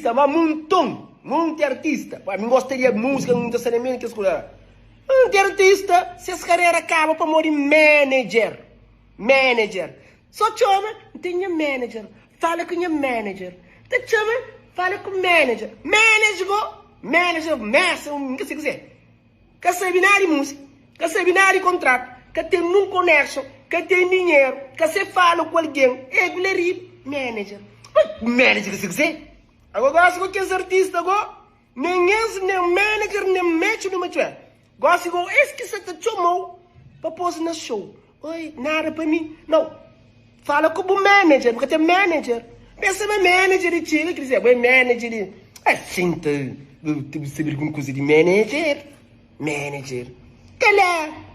artista, ma monton, monti artista. Pa mi gosta di música, n ta sta na meio kes kuza. Monti artista, ses karera kaba pamodi manager. Manager. So txoma, n ten nha manager. Fala ku nha manager. Ta txoma, fala ku manager. Manager go, manager, mesa, n ka sei kuzê. Ka sabe nada di músika, ka sabe nada di kontratu, ka ten nun connection, ka ten dinheru, ka se fala ku algen, e ku la riba, manager. Ma manager ka se kuzê? Agora gosi ku kes artista go, nen es, nen manager, nen metxu di matxué. Gosi go es ki sa ta txomau pa pos na show. Oi, nada pa mi. Nau, fala ku bu manager, bu ka ten manager. Pensa ma manager di txiga, ki dizer, bu é manager di. Asin ta, bu sabe algun kuza di manager? Manager. Kala!